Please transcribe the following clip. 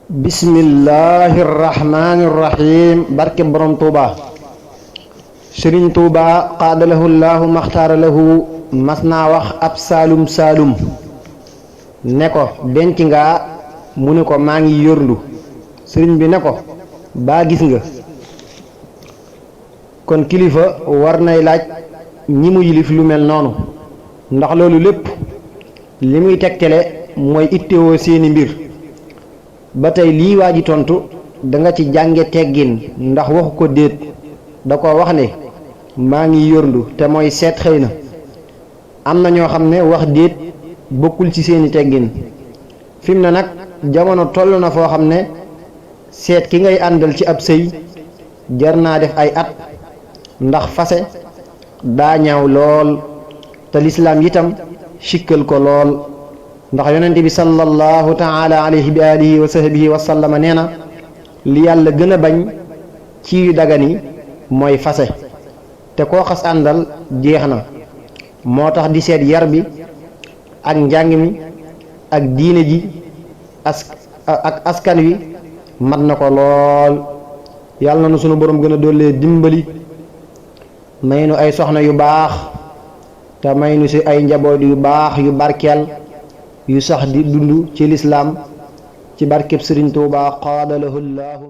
bismillahirrahmanirrahim barke borom Tuuba Sëriñ Tuuba qaadalahu llaahu maxtaara lahu mas naa wax ab saalum ne ko denc nga mu ne ko maa ngi yorndu sëriñ bi ne ko baa gis nga kon kilifa war nay laaj ñi mu yilif lu mel noonu ndax loolu lépp li muy tegtale mooy ittewoo seeni mbir ba tey lii waa ji tontu danga ci jànge teggin ndax waxu ko déet da ko wax ne maa ngi yorndu te mooy seet xëy na am na ñoo xam ne wax déet bokkul ci seeni teggin fi mu ne nag jamono toll na foo xam ne seet ki ngay àndal ci ab sëy jar naa def ay at ndax fase daa ñaaw lool te lislaam itam sikkal ko lool ndax yonente bi sallallahu taala alayhi bi alihi wa sahbihi wa sallama nee na li yàlla gën a bañ ci yu dagani mooy fase te koo xas àndal jeex na moo tax di seet yar bi ak njàng mi ak diine ji ak askan wi mat na ko lool yàlla na nu sunu borom gën a dollee dimbali may nu ay soxna yu baax te may nu ci ay njaboot yu baax yu barkeel yu sax di dund ci lislaam ci barkeb Sëriñ Tuuba qaadalahu llaahu